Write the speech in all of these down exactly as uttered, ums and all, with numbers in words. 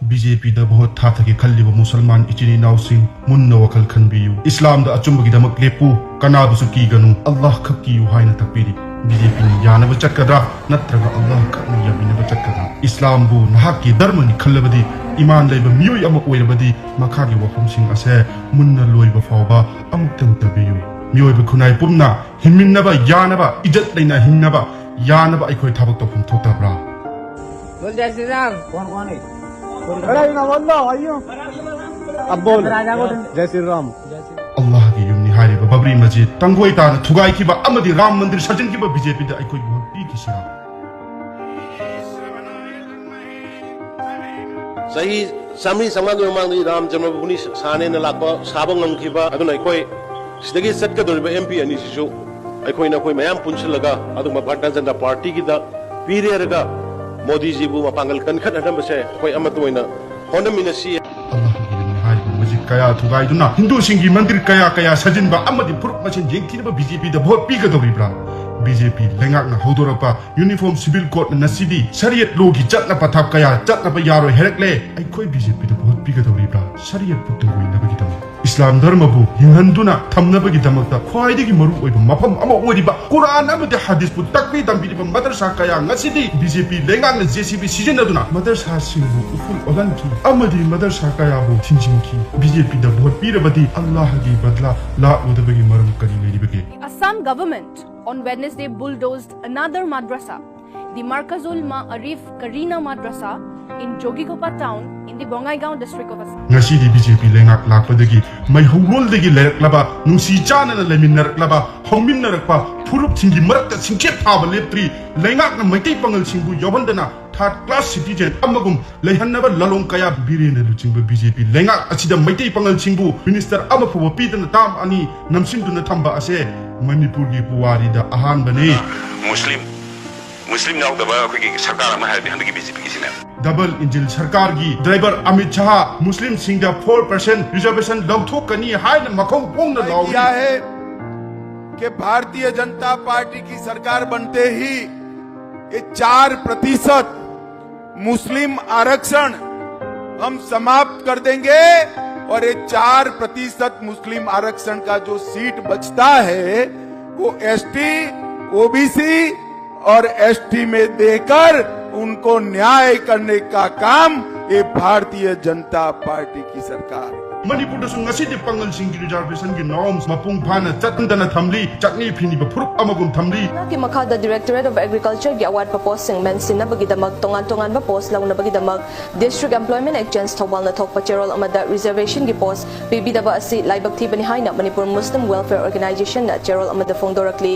B J ꯄꯤꯗ vote ꯊꯥꯊꯒꯦ ꯈꯜꯂꯤꯕ ꯃꯨꯁꯜꯃꯥꯟ ꯏꯆꯤꯟ ꯏꯅꯥꯎꯁꯤꯡ, ꯃꯨꯟꯅ ꯋꯥꯈꯜ ꯈꯟꯕꯤꯌꯨ꯫ ꯏꯁꯂꯥꯝꯗ ꯑꯆꯨꯝꯕꯒꯤꯗꯃꯛ ꯂꯦꯞꯄꯨ꯫ ꯀꯅꯥꯕꯨꯁꯨ ꯀꯤꯒꯅꯨ꯫ ꯑꯜꯂꯥꯍ ꯈꯛ ꯀꯤꯌꯨ ꯍꯥꯏꯅ ꯇꯥꯛꯄꯤꯔꯤ꯫ ꯕꯤ ꯖꯦ ꯄꯤꯅ ꯌꯥꯅꯕ ꯆꯠꯀꯗ꯭ꯔꯥ, ꯅꯠꯇ꯭ꯔꯒ ꯑꯜꯂꯥꯍ ꯈꯛꯅ ꯌꯥꯕꯤꯅꯕ ꯆꯠꯀꯗ꯭ꯔꯥ? ꯏꯁꯂꯥꯝꯕꯨ ꯅꯍꯥꯛꯀꯤ ꯙꯔꯃꯅꯤ ꯈꯜꯂꯕꯗꯤ, ꯏꯃꯥꯟ ꯂꯩꯕ ꯃꯤꯑꯣꯏ ꯑꯃ ꯑꯣꯏꯔꯕꯗꯤ, ꯃꯈꯥꯒꯤ ꯋꯥꯐꯝꯁꯤꯡ ꯑꯁꯦ ꯃꯨꯟꯅ ꯂꯣꯏꯕ ꯐꯥꯎꯕ ꯑꯃꯨꯛꯇꯪ ꯇꯥꯕꯤꯌꯨ꯫ ꯃꯤꯑꯣꯏꯕ ꯈꯨꯟꯅꯥꯏ ꯄꯨꯝꯅ ꯍꯤꯡꯃꯤꯟꯅꯕ ꯌꯥꯅꯕ, ꯏꯖꯠ ꯂꯩꯅ ꯍꯤꯡꯅꯕ ꯌꯥꯅꯕ ꯑꯩꯈꯣꯏ ꯊꯕꯛ ꯇꯧꯐꯝ ꯊꯣꯛꯇꯕ꯭ꯔꯥ? बोल जय श्री राम। कौन कौन है? अरे ना बोल लो, आइयो। अब बोल। राजा को जय श्री राम। ꯑꯜꯂꯥꯍꯒꯤ ꯌꯨꯝꯅꯤ ꯍꯥꯏꯔꯤꯕ ꯕꯕ꯭ꯔꯤ ꯃꯁꯖꯤꯗ ꯇꯪꯒꯣꯏ ꯇꯥꯅ ꯊꯨꯒꯥꯏꯈꯤꯕ ꯑꯃꯗꯤ ꯔꯥꯝ ꯃꯟꯗꯤꯔ ꯁꯥꯖꯤꯟꯈꯤꯕ ꯕꯤ ꯖꯦ ꯄꯤꯗ ꯑꯩꯈꯣꯏ ꯚꯣꯠ ꯄꯤꯈꯤꯁꯤꯔꯥ? ꯆꯍꯤ ꯆꯥꯃꯔꯤ ꯆꯥꯝꯃꯉꯥꯒꯤ ꯃꯃꯥꯡꯗꯒꯤ ꯔꯥꯝ ꯖꯟꯃꯚꯨꯃꯤ ꯁꯥꯅꯦꯅ ꯂꯥꯛꯄ, ꯁꯥꯕ ꯉꯝꯈꯤꯕ꯫ ꯑꯗꯨꯅ ꯑꯩꯈꯣꯏ ꯁꯤꯗꯒꯤ ꯆꯠꯀꯗꯧꯔꯤꯕ ꯑꯦꯝ ꯄꯤ ꯑꯅꯤꯁꯤꯁꯨ ꯑꯩꯈꯣꯏꯅ, ꯑꯩꯈꯣꯏ ꯃꯌꯥꯝ ꯄꯨꯟꯁꯤꯜꯂꯒ ꯑꯗꯨꯒꯨꯝꯕ ꯚꯥꯔꯇꯤꯌ ꯖꯅꯇꯥ ꯄꯥꯔꯇꯤꯒꯤꯗ ꯄꯤꯔꯦꯔꯒ ꯃꯣꯗꯤꯖꯤꯕꯨ ꯃꯄꯥꯡꯒꯜ ꯀꯟꯈꯠꯍꯟꯅꯕꯁꯦ ꯑꯩꯈꯣꯏ ꯑꯃꯠꯇ ꯑꯣꯏꯅ ꯍꯣꯠꯅꯃꯤꯟꯅꯁꯤ꯫ ꯑꯜꯂꯥꯍꯒꯤ ꯌꯨꯝꯅꯤ ꯍꯥꯏꯔꯤꯕ ꯃꯁꯖꯤꯗ ꯀꯌꯥ ꯊꯨꯒꯥꯏꯗꯨꯅ, ꯍꯤꯟꯗꯨꯁꯤꯡꯒꯤ ꯃꯟꯗꯤꯔ ꯀꯌꯥ ꯀꯌꯥ ꯁꯥꯖꯤꯟꯕ ꯑꯃꯗꯤ ꯐꯨꯔꯨꯞ ꯃꯁꯦꯟ ꯌꯦꯡꯊꯤꯅꯕ ꯕꯤ ꯖꯦ ꯄꯤꯗ ꯚꯣꯠ ꯄꯤꯒꯗꯧꯔꯤꯕ꯭ꯔꯥ? ꯕꯤ ꯖꯦ ꯄꯤ ꯂꯩꯉꯥꯛꯅ ꯍꯧꯗꯣꯔꯛꯄ ꯌꯨꯅꯤꯐꯣꯔꯝ ꯁꯤꯚꯤꯜ ꯀꯣꯗꯅ ꯉꯁꯤꯗꯤ ꯁꯔꯤꯌꯠ ꯂꯣꯒꯤ ꯆꯠꯅ ꯄꯊꯥꯞ ꯀꯌꯥ ꯆꯠꯅꯕ ꯌꯥꯔꯣꯏ ꯍꯥꯏꯔꯛꯂꯦ꯫ ꯑꯩꯈꯣꯏ ꯕꯤ ꯖꯦ ꯄꯤꯗ ꯚꯣꯠ ꯄꯤꯒꯗꯧꯔꯤꯕ꯭ꯔꯥ? ꯁꯔꯤꯌꯠꯄꯨ ꯇꯨꯡꯒꯣꯏꯅꯕꯒꯤꯗꯃꯛ, ꯏꯁꯂꯥꯝ ꯙꯔꯃꯕꯨ ꯍꯤꯡꯍꯟꯗꯨꯅ ꯊꯝꯅꯕꯒꯤꯗꯃꯛꯇ ꯈ꯭ꯋꯥꯏꯗꯒꯤ ꯃꯔꯨ ꯑꯣꯏꯕ ꯃꯐꯝ ꯑꯃ ꯑꯣꯏꯔꯤꯕ ꯀꯨꯔꯥꯟ ꯑꯃꯗꯤ ꯍꯗꯤꯁꯄꯨ ꯇꯥꯛꯄꯤ ꯇꯝꯕꯤꯔꯤꯕ ꯃꯗꯔꯁꯥ ꯀꯌꯥ ꯉꯁꯤꯗꯤ ꯕꯤ ꯖꯦ ꯄꯤ ꯂꯩꯉꯥꯛꯅ ꯖꯦ ꯁꯤ ꯕꯤ ꯁꯤꯖꯤꯟꯅꯗꯨꯅ ꯃꯗꯔꯁꯥꯁꯤꯡꯕꯨ ꯎꯐꯨꯜ ꯑꯣꯜꯍꯟꯈꯤ ꯑꯃꯗꯤ ꯃꯗꯔꯁꯥ ꯀꯌꯥꯕꯨ ꯊꯤꯡꯖꯤꯟꯈꯤ꯫ ꯕꯤ ꯖꯦ ꯄꯤꯗ ꯚꯣꯠ ꯄꯤꯔꯕꯗꯤ ꯑꯜꯂꯥꯍꯒꯤ ꯕꯗꯂꯥ ꯂꯥꯛꯂꯣꯏꯗꯕꯒꯤ ꯃꯔꯝ ꯀꯔꯤ ꯂꯩꯔꯤꯕꯒꯦ? Assam government on Wednesday bulldozed another madrasa, the Markazul Ma'arif Karina Madrasa in Jogikopa town in the Bongaigaon district of Assam. ꯉꯁꯤꯗꯤ ꯕꯤ ꯖꯦ ꯄꯤ ꯂꯩꯉꯥꯛ ꯂꯥꯛꯄꯗꯒꯤ ꯃꯩꯍꯧꯔꯣꯜꯗꯒꯤ ꯂꯩꯔꯛꯂꯕ, ꯅꯨꯡꯁꯤ ꯆꯥꯟꯅꯅ ꯂꯩꯃꯤꯟꯅꯔꯛꯂꯕ, ꯍꯧꯃꯤꯟꯅꯔꯛꯄ ꯐꯨꯔꯨꯞꯁꯤꯡꯒꯤ ꯃꯔꯛꯇ ꯁꯤꯡꯆꯦꯞ ꯊꯥꯕ ꯂꯦꯞꯇ꯭ꯔꯤ꯫ ꯂꯩꯉꯥꯛꯅ ꯃꯩꯇꯩ ꯄꯥꯉꯜꯁꯤꯡꯕꯨ ꯌꯥꯎꯍꯟꯗꯅ ꯊꯥꯔꯗ ꯀ꯭ꯂꯥꯁ ꯁꯤꯇꯤꯖꯦꯟ ꯑꯃꯒꯨꯝ ꯂꯩꯍꯟꯅꯕ ꯂꯥꯂꯣꯡ ꯀꯌꯥ ꯕꯤꯔꯦꯟꯅ ꯂꯨꯆꯤꯡꯕ ꯕꯤ ꯖꯦ ꯄꯤ ꯂꯩꯉꯥꯛ ꯑꯁꯤꯗ ꯃꯩꯇꯩ ꯄꯥꯉꯜꯁꯤꯡꯕꯨ ꯃꯤꯅꯤꯁꯇꯔ ꯑꯃ ꯐꯥꯎꯕ ꯄꯤꯗꯅ ꯇꯥꯝ ꯑꯅꯤ ꯅꯝꯁꯤꯟꯗꯨꯅ ꯊꯝꯕ ꯑꯁꯦ ꯃꯅꯤꯄꯨꯔꯒꯤ ꯄꯨꯋꯥꯔꯤꯗ ꯑꯍꯥꯟꯕꯅꯤ꯫ ꯃꯨꯁꯂꯤꯝ ꯃꯨꯁꯂꯤꯝ ꯌꯥꯎꯗꯕ ꯑꯩꯈꯣꯏꯒꯤ ꯁꯔꯀꯥꯔ ꯑꯃ ꯍꯥꯏꯔꯗꯤ ꯍꯟꯗꯛꯀꯤ ꯕꯤ ꯖꯦ ꯄꯤꯒꯤꯁꯤꯅ꯫ ꯗꯕꯜ ꯏꯟꯖꯤꯟ ꯁꯔꯀꯥꯔꯒꯤ ꯗ꯭ꯔꯥꯏꯚꯔ ꯑꯃꯤꯠ ꯁꯍꯥ ꯃꯨꯁꯂꯤꯝꯁꯤꯡꯗ ꯐꯣꯔ ꯄꯔꯁꯦꯟ ꯔꯤꯖꯔꯕꯦꯁꯟ ꯂꯧꯊꯣꯛꯀꯅꯤ ꯍꯥꯏꯅ ꯃꯈꯧ ꯐꯣꯡꯅ ꯂꯥꯎꯔꯤ꯫ किया है कि भारतीय जनता पार्टी की सरकार बनते ही ये चार प्रतिशत मुस्लिम आरक्षण हम समाप्त कर देंगे और ये चार प्रतिशत मुस्लिम आरक्षण का जो सीट बचता है, वो एसटी, ओबीसी और एसटी में देकर उनको न्याय करने का काम ये भारतीय जनता पार्टी की सरकार। ꯃꯅꯤꯄꯨꯔꯗꯁꯨ ꯉꯁꯤꯗꯤ ꯄꯥꯉꯜꯁꯤꯡꯒꯤ ꯔꯤꯖꯥꯔꯕꯦꯁꯟꯒꯤ ꯅꯣꯔꯝꯁ ꯃꯄꯨꯡ ꯐꯥꯅ ꯆꯠꯍꯟꯗꯅ ꯊꯝꯂꯤ꯫ ꯆꯠꯅꯤ ꯐꯤꯅꯤꯕ ꯐꯨꯔꯨꯞ ꯑꯃꯒꯨꯝ ꯊꯝꯂꯤ꯫ ꯂꯩꯉꯥꯛꯀꯤ ꯃꯈꯥꯗ Directorate of Agricultureꯒꯤ ꯑꯋꯥꯠꯄ ꯄꯣꯁꯁꯤꯡ ꯃꯦꯟꯁꯤꯟꯅꯕꯒꯤꯗꯃꯛ, ꯇꯣꯉꯥꯟ ꯇꯣꯉꯥꯟꯕ ꯄꯣꯁ ꯂꯧꯅꯕꯒꯤꯗꯃꯛ District Employment Exchange ꯊꯧꯕꯥꯜꯅ ꯊꯣꯛꯄ ꯆꯦꯔꯣꯜ ꯑꯃꯗ ꯔꯤꯖꯔꯕꯦꯁꯟꯒꯤ ꯄꯣꯁ ꯄꯤꯕꯤꯗꯕ ꯑꯁꯤ ꯂꯥꯏꯕꯛ ꯊꯤꯕꯅꯤ ꯍꯥꯏꯅ ꯃꯅꯤꯄꯨꯔ ꯃꯨꯁꯂꯤꯝ ꯋꯦꯜꯐꯤꯌꯔ ꯑꯣꯔꯒꯅꯥꯏꯖꯦꯁꯟꯅ ꯆꯦꯔꯣꯜ ꯑꯃꯗ ꯐꯣꯡꯗꯣꯔꯛꯂꯤ꯫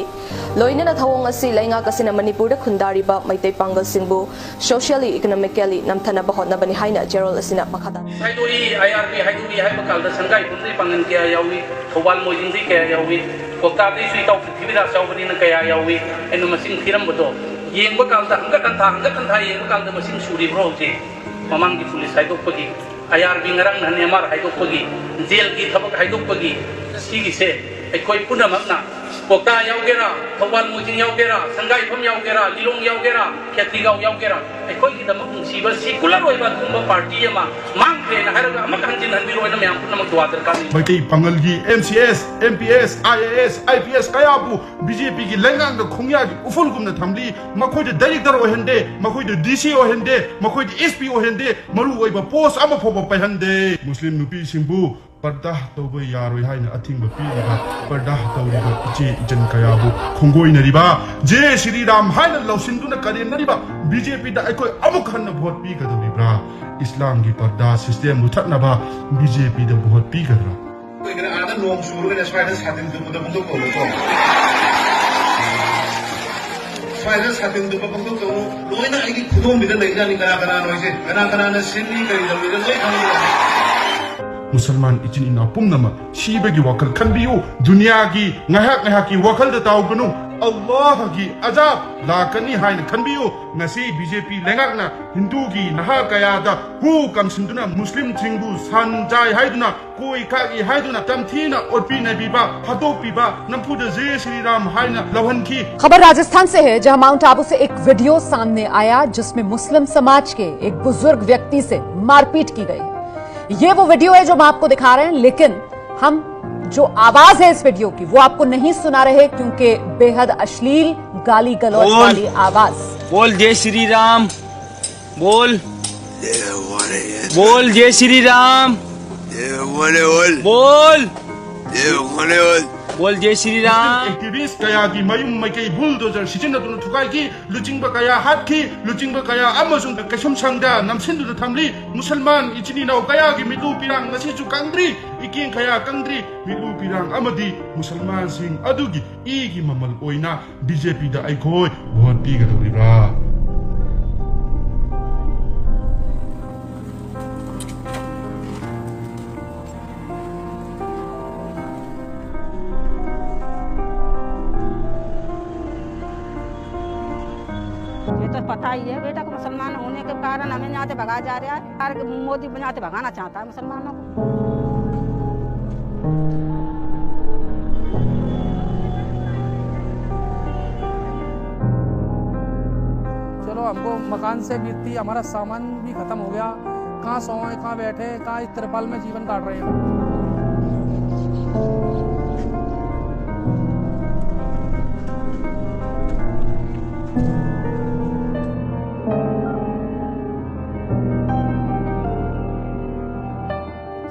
ꯂꯣꯏꯅꯅ ꯊꯧꯑꯣꯡ ꯑꯁꯤ ꯂꯩꯉꯥꯛ ꯑꯁꯤꯅ ꯃꯅꯤꯄꯨꯔꯗ ꯈꯨꯟꯗꯥꯔꯤꯕ ꯃꯩꯇꯩ ꯄꯥꯡꯒꯜꯁꯤꯡꯕꯨ socially, economically ꯅꯝꯊꯅꯕ ꯍꯣꯠꯅꯕꯅꯤ ꯍꯥꯏꯅ ꯆꯦꯔꯣꯜ ꯑꯁꯤꯅ ꯃꯈꯥ ꯇꯥꯅ ꯍꯥꯏꯗꯣꯛꯏ꯫ ꯑꯥꯏ ꯑꯥꯔ ꯕꯤ ꯍꯥꯏꯗꯣꯛꯏ ꯍꯥꯏꯕ ꯀꯥꯟꯗ ꯁꯪꯒꯥꯏꯕꯝꯗꯒꯤ ꯄꯥꯡꯒꯜ ꯀꯌꯥ ꯌꯥꯎꯏ, ꯊꯧꯕꯥꯜ ꯃꯣꯏꯖꯤꯡꯗꯒꯤ ꯀꯌꯥ ꯌꯥꯎꯏ, ꯀꯣꯛꯇꯥꯗꯒꯤꯁꯨ ꯏꯇꯥꯎ ꯄ꯭ꯔꯤꯊꯤꯕꯤꯔꯥꯖ ꯌꯥꯎꯕꯅꯤꯅ ꯀꯌꯥ ꯌꯥꯎꯏ꯫ ꯑꯩꯅ ꯃꯁꯤꯡ ꯊꯤꯔꯝꯕꯗꯣ ꯌꯦꯡꯕ ꯀꯥꯟꯗ ꯍꯪꯒꯠ ꯍꯟꯊꯥ, ꯍꯪꯒꯠ ꯍꯟꯊꯥ ꯌꯦꯡꯕ ꯀꯥꯟꯗ ꯃꯁꯤꯡ ꯁꯨꯔꯤꯕ꯭ꯔꯣ ꯍꯧꯖꯤꯛ? ꯃꯃꯥꯡꯒꯤ ꯄꯨꯂꯤꯁ ꯍꯥꯏꯗꯣꯛꯄꯒꯤ, ꯑꯥꯏ ꯑꯥꯔ ꯕꯤ ꯉꯔꯥꯡ ꯅꯍꯥꯟ ꯑꯦꯝ ꯑꯥꯔ ꯍꯥꯏꯗꯣꯛꯄꯒꯤ, ꯖꯦꯜꯒꯤ ꯊꯕꯛ ꯍꯥꯏꯗꯣꯛꯄꯒꯤ, ꯁꯤꯒꯤꯁꯦ ꯑꯩꯈꯣꯏ ꯄꯨꯝꯅꯃꯛꯅ, ꯀꯣꯛꯇꯥ ꯌꯥꯎꯒꯦꯔꯥ, ꯊꯧꯕꯥꯜ ꯃꯣꯏꯖꯤꯡ ꯌꯥꯎꯒꯦꯔꯥ, ꯁꯪꯒꯥꯏꯐꯝ ꯌꯥꯎꯒꯦꯔꯥ, ꯂꯤꯂꯣꯡ ꯌꯥꯎꯒꯦꯔꯥ, ꯈꯦꯇ꯭ꯔꯤꯒꯥꯎ ꯌꯥꯎꯒꯦꯔꯥ, ꯑꯩꯈꯣꯏꯒꯤꯗꯃꯛ ꯅꯨꯡꯁꯤꯕ ꯁꯤꯀꯨꯂꯔ ꯑꯣꯏꯕ ꯑꯗꯨꯒꯨꯝꯕ ꯄꯥꯔꯇꯤ ꯑꯃ ꯃꯥꯡꯈ꯭ꯔꯦꯅ ꯍꯥꯏꯔꯒ ꯑꯃꯨꯛ ꯍꯟꯖꯤꯟ ꯍꯟꯕꯤꯔꯣꯏꯅ ꯃꯌꯥꯝ ꯄꯨꯝꯅꯃꯛ ꯗꯨꯋꯥ ꯗꯔꯀꯥꯔꯅꯤ꯫ Meitei ꯄꯥꯉꯜꯒꯤ M C S, M P S, I A S, I P S ꯀꯌꯥꯕꯨ ꯕꯤ ꯖꯦ ꯄꯤꯒꯤ ꯂꯩꯉꯥꯛꯅ ꯈꯣꯡꯌꯥꯒꯤ ꯎꯐꯨꯜꯒꯨꯝꯅ ꯊꯝꯂꯤ꯫ ꯃꯈꯣꯏꯗ ꯗꯥꯏꯔꯦꯛꯇꯔ ꯑꯣꯏꯍꯟꯗꯦ, ꯃꯈꯣꯏꯗ ꯗꯤ ꯁꯤ ꯑꯣꯏꯍꯟꯗꯦ, ꯃꯈꯣꯏꯗ ꯑꯦꯁ ꯄꯤ ꯑꯣꯏꯍꯟꯗꯦ, ꯃꯔꯨꯑꯣꯏꯕ ꯄꯣꯁ ꯑꯃ ꯐꯥꯎꯕ ꯄꯥꯏꯍꯟꯗꯦ꯫ ꯃꯨꯁꯂꯤꯝ ꯅꯨꯄꯤꯁꯤꯡꯕꯨ ꯄꯔꯗꯥ ꯇꯧꯕ ꯌꯥꯔꯣꯏ ꯍꯥꯏꯅ ꯑꯊꯤꯡꯕ ꯄꯤꯔꯤꯕ, ꯄꯔꯗꯥ ꯇꯧꯔꯤꯕ ꯏꯆꯦ ꯏꯆꯟ ꯀꯌꯥꯕꯨ ꯈꯣꯡꯒꯣꯏꯅꯔꯤꯕ, ꯖꯦ ꯁ꯭ꯔꯤꯔꯥꯝ ꯍꯥꯏꯅ ꯂꯧꯁꯤꯟꯗꯨꯅ ꯀꯔꯦꯝꯅꯔꯤꯕ ꯕꯤ ꯖꯦ ꯄꯤꯗ ꯑꯩꯈꯣꯏ ꯑꯃꯨꯛ ꯍꯟꯅ ꯚꯣꯠ ꯄꯤꯒꯗꯧꯔꯤꯕ꯭ꯔꯥ? ꯏꯁꯂꯥꯝꯒꯤ ꯄꯔꯗꯥ ꯁꯤꯁꯇꯦꯝ ꯃꯨꯊꯠꯅꯕ ꯕꯤ ꯖꯦ ꯄꯤꯗ ꯚꯣꯠ ꯄꯤꯒꯗ꯭ꯔꯥ? ꯑꯩꯈꯣꯏꯒꯤꯅ ꯑꯥꯗ ꯅꯣꯡ ꯆꯨꯔꯒꯅ ꯁ꯭ꯋꯥꯏꯗ ꯁꯥꯇꯤꯟ ꯇꯨꯞꯄꯗ ꯄꯪꯇꯧ ꯇꯧꯔꯦꯀꯣ꯫ ꯁ꯭ꯋꯥꯏꯗ ꯁꯥꯇꯤꯟ ꯇꯨꯞꯄ ꯄꯪꯇꯧ ꯇꯧꯔꯨ꯫ ꯂꯣꯏꯅ ꯑꯩꯒꯤ ꯈꯨꯗꯣꯝꯕꯤꯗ ꯂꯩꯖꯥꯠꯅꯤ꯫ ꯀꯅꯥ ꯀꯅꯥꯅꯣ ꯍꯥꯏꯁꯦ? ꯀꯅꯥ ꯀꯅꯥꯅ ꯁꯤꯜꯂꯤ? ꯀꯔꯤ ꯇꯧꯔꯤꯅꯣ? ꯂꯣꯏ ꯈꯪꯉꯤ꯫ ꯃꯨꯁꯜꯃꯥꯟ ꯏꯆꯤꯟ ꯏꯅꯥꯎ ꯄꯨꯝꯅꯃꯛ ꯁꯤꯕꯒꯤ ꯋꯥꯈꯜ ꯈꯟꯕꯤꯌꯨ꯫ ꯗꯨꯅꯤꯌꯥꯒꯤ ꯉꯥꯏꯍꯥꯛ ꯉꯥꯏꯍꯥꯛꯀꯤ ꯋꯥꯈꯜꯗ ꯇꯥꯎꯒꯅꯨ꯫ ꯑꯜꯂꯥꯍꯒꯤ ꯑꯖꯥꯕ ꯂꯥꯛꯀꯅꯤ ꯍꯥꯏꯅ ꯈꯟꯕꯤꯌꯨ꯫ ꯉꯁꯤ ꯕꯤ ꯖꯦ ꯄꯤ ꯂꯩꯉꯥꯛꯅ ꯍꯤꯟꯗꯨꯒꯤ ꯅꯍꯥ ꯀꯌꯥꯗ ꯍꯨ ꯀꯥꯝꯁꯤꯟꯗꯨꯅ ꯃꯨꯁꯂꯤꯝꯁꯤꯡꯕꯨ ꯁꯟ ꯆꯥꯏ ꯍꯥꯏꯗꯨꯅ, ꯀꯣꯏ ꯈꯥꯛꯏ ꯍꯥꯏꯗꯨꯅ ꯇꯝꯊꯤꯅ ꯑꯣꯠꯄꯤ ꯅꯩꯕꯤꯕ, ꯍꯥꯠꯇꯣꯛꯄꯤꯕ, ꯅꯝꯐꯨꯗ ꯖꯦ ꯁ꯭ꯔꯤ ꯔꯥꯝ ꯍꯥꯏꯅ ꯂꯥꯎꯍꯟꯈꯤ꯫ खबर राजस्थान से है, जहां माउंट आबू से एक वीडियो सामने आया, जिसमें मुस्लिम समाज के एक बुजुर्ग व्यक्ति से मारपीट की गई है। ये वो वीडियो है जो हम आपको दिखा रहे हैं, लेकिन हम जो आवाज है इस वीडियो की, वो आपको नहीं सुना रहे, क्योंकि बेहद अश्लील, गाली गलौज बोल। वाली आवाज। बोल जय श्री राम। बोल। बोल जय श्री राम। बोल। बोल जय श्री राम। ꯑꯦꯛꯇꯤꯚꯤꯁ꯭ꯠ ꯀꯌꯥꯒꯤ ꯃꯌꯨꯝ ꯃꯥꯏꯀꯩ ꯕꯨꯜꯗꯣꯖꯔ ꯁꯤꯖꯤꯟꯅꯗꯨꯅ ꯊꯨꯒꯥꯏꯈꯤ꯫ ꯂꯨꯆꯤꯡꯕ ꯀꯌꯥ ꯍꯥꯠꯈꯤ꯫ ꯂꯨꯆꯤꯡꯕ ꯀꯌꯥ ꯑꯃꯁꯨꯡ ꯀꯩꯁꯨꯝꯁꯪꯗ ꯅꯝꯁꯤꯟꯗꯨꯅ ꯊꯝꯂꯤ꯫ ꯃꯨꯁꯜꯃꯥꯟ ꯏꯆꯤꯟ ꯏꯅꯥꯎ ꯀꯌꯥꯒꯤ ꯃꯤꯠꯂꯨ ꯄꯤꯔꯥꯡ ꯉꯁꯤꯁꯨ ꯀꯪꯗ꯭ꯔꯤ꯫ ꯏꯀꯦꯡ ꯈꯌꯥ ꯀꯪꯗ꯭ꯔꯤ꯫ ꯃꯤꯠꯂꯨ ꯄꯤꯔꯥꯡ ꯑꯃꯗꯤ ꯃꯨꯁꯜꯃꯥꯟꯁꯤꯡ ꯑꯗꯨꯒꯤ ꯏꯒꯤ ꯃꯃꯜ ꯑꯣꯏꯅ ꯕꯤ ꯖꯦ ꯄꯤꯗ ꯑꯩꯈꯣꯏ ꯚꯣꯠ ꯄꯤꯒꯗꯧꯔꯤꯕ꯭ꯔꯥ? ये तो पता ही है बेटा, कि मुसलमान होने के कारण हमें यहाँ से भगाया जा रहा है। सरकार के मोदी यहाँ से भगाना चाहता है मुसलमानों को। चलो, हमको मकान से भी इतनी, हमारा सामान भी खत्म हो गया। कहाँ सोए, कहाँ बैठे, कहाँ इस तिरपाल में जीवन काट रहे हैं।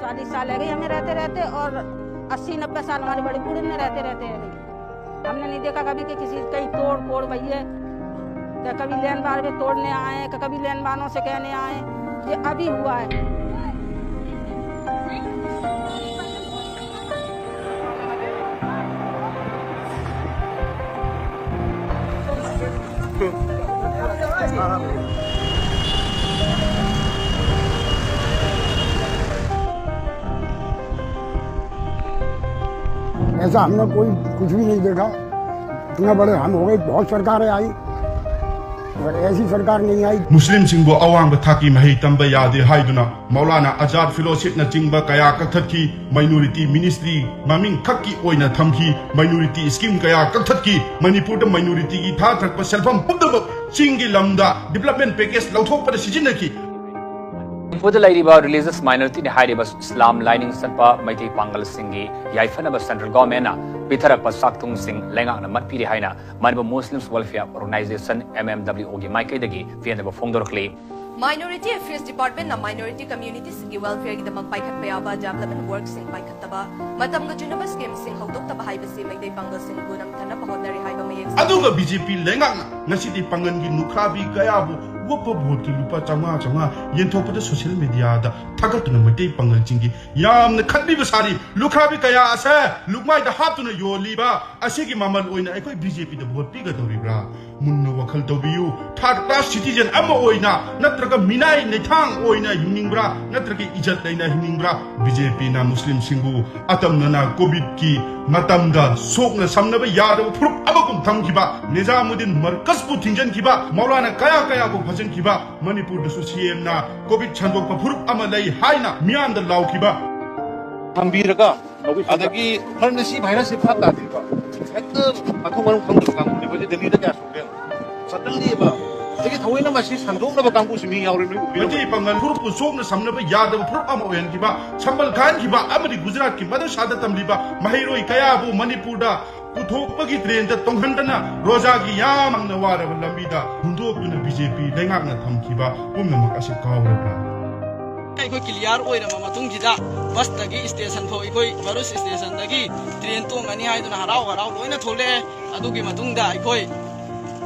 चालीस साल है गई हमें रहते रहते, और अस्सी नब्बे साल हमारी बड़ी बूढ़ी में रहते रहते हैं। हमने नहीं देखा कभी कि किसी कहीं तोड़ फोड़ भई है, या कभी लेन बार में तोड़ने आए, कि कभी लेन बारों से कहने आए। ये अभी हुआ है। ऐसा हमने कोई कुछ भी नहीं देखा। इतना बड़े हम हो गए, बहुत सरकारें आई, और ऐसी सरकार नहीं आई। ꯃꯨꯁꯂꯤꯝꯁꯤꯡꯕꯨ ꯑꯋꯥꯡꯕ ꯊꯥꯛꯀꯤ ꯃꯍꯩ ꯇꯝꯕ ꯌꯥꯗꯦ ꯍꯥꯏꯗꯨꯅ ꯃꯧꯂꯥꯅꯥ ꯑꯖꯥꯗ ꯐꯦꯂꯣꯁꯤꯞꯅꯆꯤꯡꯕ ꯀꯌꯥ ꯀꯛꯊꯠꯈꯤ꯫ ꯃꯥꯏꯅꯣꯔꯤꯇꯤ ꯃꯤꯅꯤꯁꯇ꯭ꯔꯤ ꯃꯃꯤꯡ ꯈꯛꯀꯤ ꯑꯣꯏꯅ ꯊꯝꯈꯤ꯫ ꯃꯥꯏꯅꯣꯔꯤꯇꯤ ꯁ꯭ꯀꯤꯝ ꯀꯌꯥ ꯀꯛꯊꯠꯈꯤ꯫ ꯃꯅꯤꯄꯨꯔꯗ ꯃꯥꯏꯅꯣꯔꯤꯇꯤꯒꯤ ꯊꯥꯊꯔꯛꯄ ꯁꯦꯜꯐꯝ ꯄꯨꯝꯅꯃꯛ ꯆꯤꯡꯒꯤ ꯂꯝꯗ ꯗꯤꯕ꯭ꯂꯞꯃꯦꯟ ꯄꯦꯀꯦꯖ ꯂꯧꯊꯣꯛꯄꯗ ꯁꯤꯖꯤꯟꯅꯈꯤ꯫ ꯃꯅꯤꯄꯨꯔꯗ ꯂꯩꯔꯤꯕ ꯔꯤꯂꯤꯖꯁ ꯃꯥꯏꯅꯣꯔꯤꯇꯤꯅꯤ ꯍꯥꯏꯔꯤꯕ ꯏꯁꯂꯥꯝ ꯂꯥꯏꯅꯤꯡ ꯆꯠꯄ ꯃꯩꯇꯩ ꯄꯥꯡꯒꯜꯁꯤꯡꯒꯤ ꯌꯥꯏꯐꯅꯕ ꯁꯦꯟꯇ꯭ꯔꯦꯜ ꯒꯣꯔꯃꯦꯟꯅ ꯄꯤꯊꯔꯛꯄ ꯆꯥꯛꯊꯨꯡꯁꯤꯡ ꯂꯩꯉꯥꯛꯅ ꯃꯠꯄꯤꯔꯦ ꯍꯥꯏꯅ Manipur Muslims welfare organisation, M M W ꯑꯣꯒꯤ ꯃꯥꯏꯀꯩꯗꯒꯤ ꯄꯦꯟꯗꯕ ꯐꯣꯡꯗꯣꯔꯛꯂꯤ꯫ Minority Affairs Department ꯅ ꯃꯥꯏꯅꯣꯔꯤꯇꯤ ꯀꯝꯃ꯭ꯌꯨꯅꯤꯇꯤꯁꯤꯡꯒꯤ ꯋꯦꯜꯐꯤꯌꯔꯒꯤꯗꯃꯛ ꯄꯥꯏꯈꯠꯄ ꯌꯥꯕ ꯗꯦꯕꯂꯞꯃꯦꯟ ꯋꯥꯔꯛꯁꯤꯡ ꯄꯥꯏꯈꯠꯇꯕ, ꯃꯇꯝꯒ ꯆꯨꯅꯕ ꯁ꯭ꯀꯤꯝꯁꯤꯡ ꯍꯧꯗꯣꯛꯇꯕ ꯍꯥꯏꯕꯁꯤ ꯃꯩꯇꯩ ꯄꯥꯡꯒꯜꯁꯤꯡꯕꯨ ꯅꯝꯊꯅꯕ ꯍꯣꯠꯅꯔꯤ ꯍꯥꯏꯕ ꯃꯌꯦꯛ ꯑꯗꯨꯒ ꯕꯤ ꯖꯦ ꯄꯤ ꯂꯩꯉꯥꯛꯅ ꯉꯁꯤꯗꯤ ꯄꯥꯡꯒꯜꯒꯤ ꯅꯨꯈ꯭ꯔꯥꯕꯤ ꯀꯌꯥꯕꯨ ꯋꯛꯐ ꯕꯣꯔꯗꯀꯤ ꯂꯨꯄꯥ ꯆꯥꯝꯃꯉꯥ ꯆꯥꯝꯃꯉꯥ ꯌꯦꯟꯊꯣꯛꯄꯗ ꯁꯣꯁꯤꯌꯦꯜ ꯃꯦꯗꯤꯌꯥꯗ ꯊꯥꯒꯠꯇꯨꯅ ꯃꯩꯇꯩ ꯄꯥꯡꯒꯜꯁꯤꯡꯒꯤ ꯌꯥꯝꯅ ꯈꯠꯄꯤꯕ ꯁꯥꯔꯤ꯫ ꯂꯨꯈ꯭ꯔꯥꯕꯤ ꯀꯌꯥ ꯑꯁꯦ ꯂꯨꯛꯃꯥꯏꯗ ꯍꯥꯞꯇꯨꯅ ꯌꯣꯜꯂꯤꯕ ꯑꯁꯤꯒꯤ ꯃꯃꯜ ꯑꯣꯏꯅ ꯑꯩꯈꯣꯏ ꯕꯤ ꯖꯦ ꯄꯤꯗ ꯚꯣꯠ ꯄꯤꯒꯗꯧꯔꯤꯕ꯭ꯔꯥ? ꯃꯨꯟꯅ ꯋꯥꯈꯜ ꯇꯧꯕꯤꯌꯨ꯫ ꯊꯥꯔꯗ ꯀ꯭ꯂꯥꯁ ꯁꯤꯇꯤꯖꯦꯟ ꯑꯃ ꯑꯣꯏꯅ ꯅꯠꯇ꯭ꯔꯒ ꯃꯤꯅꯥꯏ ꯅꯩꯊꯥꯡ ꯑꯣꯏꯅ ꯍꯤꯡꯅꯤꯡꯕ꯭ꯔꯥ, ꯅꯠꯇ꯭ꯔꯒ ꯏꯖꯠ ꯂꯩꯅ ꯍꯤꯡꯅꯤꯡꯕ꯭ꯔꯥ? ꯕꯤ ꯖꯦ ꯄꯤꯅ ꯃꯨꯁꯂꯤꯝꯁꯤꯡꯕꯨ ꯑꯇꯝꯅꯅ ꯀꯣꯚꯤꯗꯀꯤ ꯃꯇꯝꯗ ꯁꯣꯛꯅ ꯁꯝꯅꯕ ꯌꯥꯗꯕ ꯐꯨꯔꯨꯞ ꯑꯃꯒꯨꯝ ꯊꯝꯈꯤꯕ, ꯅꯤꯖꯥꯃꯨꯗꯗꯤꯟ ꯃꯔꯀꯖꯄꯨ ꯊꯤꯡꯖꯤꯟꯈꯤꯕ, ꯃꯧꯂꯥꯅꯥ ꯀꯌꯥ ꯀꯌꯥꯕꯨ ꯐꯥꯖꯤꯟꯈꯤꯕ, ꯃꯅꯤꯄꯨꯔꯗꯁꯨ ꯁꯤ ꯑꯦꯝꯅ ꯀꯣꯚꯤꯗ ꯁꯟꯗꯣꯛꯄ ꯐꯨꯔꯨꯞ ꯑꯃ ꯂꯩ ꯍꯥꯏꯅ ꯃꯤꯌꯥꯝꯗ ꯂꯥꯎꯈꯤꯕ꯫ ꯊꯝꯕꯤꯔꯒ, ꯑꯗꯒꯤ ꯈꯔꯅ ꯁꯤ ꯚꯥꯏꯔꯁꯁꯦ ꯐꯥ ꯇꯥꯗ꯭ꯔꯤꯕ, ꯍꯦꯛꯇ ꯃꯊꯣꯡ ꯃꯔꯝ ꯈꯪꯗꯕ ꯀꯥꯡꯕꯨꯅꯦꯕ꯫ ꯍꯧꯖꯤꯛ ꯗꯦꯜꯂꯤꯗ ꯀꯌꯥ ꯁꯣꯛꯀꯦ? ꯁꯗꯟꯂꯤ ꯑꯃ꯫ ꯑꯗꯒꯤ ꯊꯑꯣꯏꯅ ꯃꯁꯤ ꯁꯟꯗꯣꯛꯅꯕ ꯀꯥꯡꯕꯨꯁꯨ ꯃꯤ ꯌꯥꯎꯔꯤ, ꯅꯣꯏ ꯎꯕꯤꯔꯝꯒꯅꯤ꯫ ꯃꯩꯇꯩ ꯄꯥꯡꯒꯜ ꯐꯨꯔꯨꯞꯄꯨ ꯁꯣꯛꯅ ꯁꯝꯅꯕ ꯌꯥꯗꯕ ꯐꯨꯔꯨꯞ ꯑꯃ ꯑꯣꯏꯍꯟꯈꯤꯕ, ꯁꯝꯕꯜ ꯀꯥꯏꯍꯟꯈꯤꯕ ꯑꯃꯗꯤ ꯒꯨꯖꯔꯥꯠꯀꯤ ꯃꯗꯔꯁꯥꯗ ꯇꯝꯂꯤꯕ ꯃꯍꯩꯔꯣꯏ ꯀꯌꯥꯕꯨ ꯃꯅꯤꯄꯨꯔꯗ ꯄꯨꯊꯣꯛꯄꯒꯤ ꯇ꯭ꯔꯦꯟꯗ ꯇꯣꯡꯍꯟꯗꯅ ꯔꯣꯖꯥꯒꯤ ꯌꯥꯝꯅ ꯋꯥꯔꯕ ꯂꯝꯕꯤꯗ ꯍꯨꯟꯗꯣꯛꯇꯨꯅ ꯕꯤ ꯖꯦ ꯄꯤ ꯂꯩꯉꯥꯛꯅ ꯊꯝꯈꯤꯕ ꯄꯨꯝꯅꯃꯛ ꯑꯁꯤ ꯀꯥꯎꯔꯕ꯭ꯔꯥ? ꯑꯩꯈꯣꯏ ꯀ꯭ꯂꯤꯌꯥꯔ ꯑꯣꯏꯔꯕ ꯃꯇꯨꯡꯁꯤꯗ ꯕꯁꯇꯒꯤ ꯁ꯭ꯇꯦꯁꯟ ꯐꯥꯎ ꯑꯩꯈꯣꯏ ꯚꯔꯨꯁ ꯁ꯭ꯇꯦꯁꯟꯗꯒꯤ ꯇ꯭ꯔꯦꯟ ꯇꯣꯡꯒꯅꯤ ꯍꯥꯏꯗꯨꯅ ꯍꯔꯥꯎ ꯍꯔꯥꯎ ꯂꯣꯏꯅ ꯊꯣꯛꯂꯛꯑꯦ꯫ ꯑꯗꯨꯒꯤ ꯃꯇꯨꯡꯗ ꯑꯩꯈꯣꯏ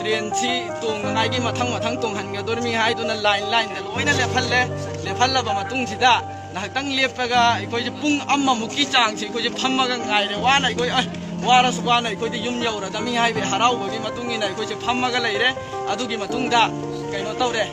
ꯇ꯭ꯔꯦꯟꯁꯤ ꯇꯣꯡꯅꯉꯥꯏꯒꯤ ꯃꯊꯪ ꯃꯊꯪ ꯇꯣꯡꯍꯟꯒꯗꯣꯔꯤꯃꯤ ꯍꯥꯏꯗꯨꯅ ꯂꯥꯏꯟ ꯂꯥꯏꯟꯗ ꯂꯣꯏꯅ ꯂꯦꯞꯍꯜꯂꯦ꯫ ꯂꯦꯞꯍꯜꯂꯕ ꯃꯇꯨꯡꯁꯤꯗ ꯉꯥꯏꯍꯥꯛꯇꯪ ꯂꯦꯞꯄꯒ ꯑꯩꯈꯣꯏꯁꯦ ꯄꯨꯡ ꯑꯃꯃꯨꯛꯀꯤ ꯆꯥꯡꯁꯦ ꯑꯩꯈꯣꯏꯁꯦ ꯐꯝꯃꯒ ꯉꯥꯏꯔꯦ꯫ ꯋꯥꯅ ꯑꯩꯈꯣꯏ ꯑꯁ ꯋꯥꯔꯁꯨ ꯋꯥꯅ ꯑꯩꯈꯣꯏꯗꯤ ꯌꯨꯝ ꯌꯧꯔꯗꯕꯅꯤ ꯍꯥꯏꯕꯒꯤ ꯍꯔꯥꯎꯕꯒꯤ ꯃꯇꯨꯡ ꯏꯟꯅ ꯑꯩꯈꯣꯏꯁꯦ ꯐꯝꯃꯒ ꯂꯩꯔꯦ꯫ ꯑꯗꯨꯒꯤ ꯃꯇꯨꯡꯗ ꯀꯩꯅꯣ ꯇꯧꯔꯦ,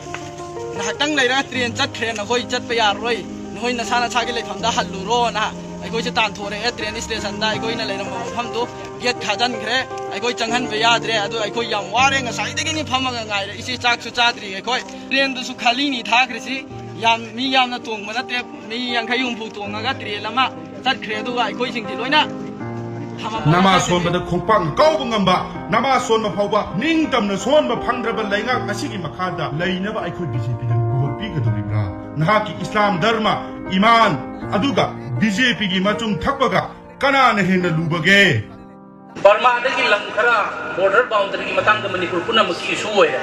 ꯉꯥꯏꯍꯥꯛꯇꯪ ꯂꯩꯔꯒ ꯇ꯭ꯔꯦꯟ ꯆꯠꯈ꯭ꯔꯦ, ꯅꯈꯣꯏ ꯆꯠꯄ ꯌꯥꯔꯔꯣꯏ, ꯅꯈꯣꯏ ꯅꯁꯥ ꯅꯁꯥꯒꯤ ꯂꯩꯐꯝꯗ ꯍꯜꯂꯨꯔꯣꯅ ꯑꯩꯈꯣꯏꯁꯦ ꯇꯥꯟꯊꯣꯔꯛꯑꯦ ꯇ꯭ꯔꯦꯟ ꯏꯁꯇꯦꯁꯟꯗ꯫ ꯑꯩꯈꯣꯏꯅ ꯂꯩꯔꯝꯕ ꯃꯐꯝꯗꯣ ꯒꯦꯠ ꯈꯥꯖꯤꯟꯈ꯭ꯔꯦ꯫ ꯑꯩꯈꯣꯏ ꯆꯪꯍꯟꯕ ꯌꯥꯗ꯭ꯔꯦ꯫ ꯑꯗꯨ ꯑꯩꯈꯣꯏ ꯌꯥꯝ ꯋꯥꯔꯦ꯫ ꯉꯁꯥꯏꯗꯒꯤꯅꯤ ꯐꯝꯃꯒ ꯉꯥꯏꯔꯛꯏꯁꯤ꯫ ꯆꯥꯛꯁꯨ ꯆꯥꯗ꯭ꯔꯤ ꯑꯩꯈꯣꯏ꯫ ꯇ꯭ꯔꯦꯟꯗꯨꯁꯨ ꯈꯥꯂꯤꯅꯤ ꯊꯥꯈ꯭ꯔꯤꯁꯤ꯫ ꯌꯥꯝ, ꯃꯤ ꯌꯥꯝꯅ ꯇꯣꯡꯕ ꯅꯠꯇꯦ꯫ ꯃꯤ ꯌꯥꯡꯈꯩ ꯍꯨꯝꯐꯨ ꯇꯣꯡꯉꯒ ꯇ꯭ꯔꯦꯟ ꯑꯃ ꯆꯠꯈ꯭ꯔꯦ꯫ ꯑꯗꯨꯒ ꯑꯩꯈꯣꯏꯁꯤꯡꯗꯤ ꯂꯣꯏꯅ ꯊꯝꯃꯝꯃꯒ ꯅꯃꯥ ꯆꯠꯈ꯭ꯔꯦ꯫ ꯁꯣꯟꯕꯗ ꯈꯣꯡꯄꯥꯛꯅ ꯀꯥꯎꯕ ꯉꯝꯕ, ꯅꯃꯥ ꯁꯣꯟꯕ ꯐꯥꯎꯕ ꯅꯤꯡꯇꯝꯅ ꯁꯣꯟꯕ ꯐꯪꯗ꯭ꯔꯕ ꯂꯩꯉꯥꯛ ꯑꯁꯤꯒꯤ ꯃꯈꯥꯗ ꯂꯩꯅꯕ ꯑꯩꯈꯣꯏ ꯕꯤ ꯖꯦ ꯄꯤꯗ ꯒꯣꯠ ꯄꯤꯒꯗꯧꯔꯤꯕ꯭ꯔꯥ? ꯅꯍꯥꯛꯀꯤ ꯏꯁꯂꯥꯝ ꯙꯔꯃ, ꯏꯃꯥꯟ, ꯑꯗꯨꯒ ꯕꯤ ꯖꯦ ꯄꯤꯒꯤ ꯃꯆꯨꯝ ꯊꯛꯄꯒ ꯀꯅꯥꯅ ꯍꯦꯟꯅ ꯂꯨꯕꯒꯦ? ꯕꯔꯃꯥꯗꯒꯤ ꯂꯝ ꯈꯔ ꯕꯣꯔꯗꯔ ꯕꯥꯎꯟꯗꯔꯤꯒꯤ ꯃꯇꯥꯡꯗ ꯃꯅꯤꯄꯨꯔ ꯄꯨꯝꯅꯃꯛꯀꯤ ꯏꯁꯨ ꯑꯣꯏꯔꯦ꯫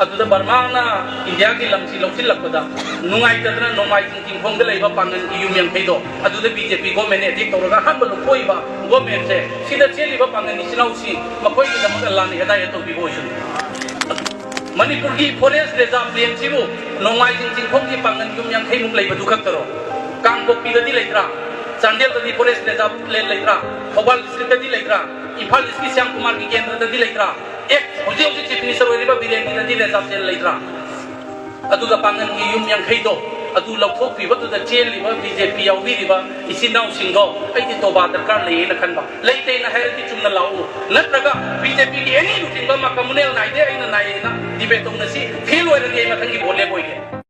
ꯑꯗꯨꯗ ꯕꯔꯃꯥꯅ ꯏꯟꯗꯤꯌꯥꯒꯤ ꯂꯝꯁꯤ ꯂꯧꯁꯤꯜꯂꯛꯄꯗ ꯅꯨꯡꯉꯥꯏꯇꯗꯅ ꯅꯣꯡꯃꯥꯏꯖꯤꯡ ꯆꯤꯡꯈꯣꯡꯗ ꯂꯩꯕ ꯄꯥꯡꯒꯜꯒꯤ ꯌꯨꯝ ꯌꯥꯡꯈꯩꯗꯣ ꯑꯗꯨꯗ ꯕꯤ ꯖꯦ ꯄꯤ ꯒꯣꯔꯃꯦꯟꯅ ꯑꯦꯇꯦꯛ ꯇꯧꯔꯒ ꯑꯍꯥꯟꯕ ꯂꯧꯊꯣꯛꯏꯕ ꯒꯣꯔꯃꯦꯟꯁꯦ꯫ ꯁꯤꯗ ꯆꯦꯜꯂꯤꯕ ꯄꯥꯡꯒꯜ ꯏꯆꯤꯟ ꯏꯅꯥꯎꯁꯤ ꯃꯈꯣꯏꯒꯤꯗꯃꯛ ꯑꯜꯂꯥꯅ ꯍꯤꯗꯥꯌꯠ ꯇꯧꯕꯤꯕ ꯑꯣꯏꯁꯅꯨ꯫ ꯃꯅꯤꯄꯨꯔꯒꯤ ꯐꯣꯔꯦꯁ ꯔꯤꯖꯥꯔꯚ ꯂꯦꯟꯁꯤꯕꯨ ꯅꯣꯡꯃꯥꯏꯖꯤꯡ ꯆꯤꯡꯈꯣꯡꯒꯤ ꯄꯥꯡꯒꯜ ꯌꯨꯝ ꯌꯥꯡꯈꯩꯃꯨꯛ ꯂꯩꯕꯗꯨ ꯈꯛꯇꯔꯣ? ꯀꯥꯡꯄꯣꯛꯄꯤꯗꯗꯤ ꯂꯩꯇ꯭ꯔꯥ? ꯆꯥꯟꯗꯦꯜꯗꯗꯤ ꯐꯣꯔꯦꯁ ꯔꯤꯖꯥꯔꯚ ꯂꯦꯟ ꯂꯩꯇ꯭ꯔꯥ? ꯊꯧꯕꯥꯜ ꯗꯤꯁꯇ꯭ꯔꯤꯛꯇꯗꯤ ꯂꯩꯇ꯭ꯔꯥ? ꯏꯝꯐꯥꯜ ꯏꯁꯀꯤ ꯁ꯭ꯌꯥꯝ ꯀꯨꯃꯥꯔꯒꯤ ꯀꯦꯟꯗ꯭ꯔꯗꯗꯤ ꯂꯩꯇ꯭ꯔꯥ? ꯑꯦ, ꯍꯧꯖꯤꯛ ꯍꯧꯖꯤꯛ ꯆꯤꯐ ꯃꯤꯅꯤꯁꯇꯔ ꯑꯣꯏꯔꯤꯕ ꯕꯤꯔꯦꯟꯒꯤꯗꯗꯤ ꯔꯤꯖꯥꯔꯚ ꯂꯦꯟ ꯂꯩꯇ꯭ꯔꯥ? ꯑꯗꯨꯒ ꯄꯥꯡꯒꯜꯒꯤ ꯌꯨꯝ ꯌꯥꯡꯈꯩꯗꯣ ꯑꯗꯨ ꯂꯧꯊꯣꯛꯄꯤꯕꯗꯨꯗ ꯆꯦꯜꯂꯤꯕ ꯕꯤ ꯖꯦ ꯄꯤ ꯌꯥꯎꯕꯤꯔꯤꯕ ꯏꯆꯤꯟ ꯏꯅꯥꯎꯁꯤꯡꯗꯣ ꯑꯩꯗꯤ ꯇꯣꯕꯥ ꯗꯔꯀꯥꯔ ꯂꯩꯌꯦꯅ ꯈꯟꯕ꯫ ꯂꯩꯇꯦꯅ ꯍꯥꯏꯔꯗꯤ ꯆꯨꯝꯅ ꯂꯥꯛꯎ, ꯅꯠꯇ꯭ꯔꯒ ꯕꯤ ꯖꯦ ꯄꯤꯒꯤ ꯑꯦꯅꯤ ꯂꯨꯆꯤꯡꯕ ꯑꯃ ꯀꯝꯃꯨꯅꯦꯜ ꯅꯥꯏꯗꯦ ꯑꯩꯅ ꯅꯥꯏꯌꯦꯅ ꯗꯤꯕꯦꯠ ꯇꯧꯅꯁꯤ꯫ ꯐꯦꯜ ꯑꯣꯏꯔꯗꯤ ꯑꯩ ꯃꯊꯪꯒꯤ ꯚꯣꯠ ꯂꯦꯞꯄꯣꯏꯒꯦ꯫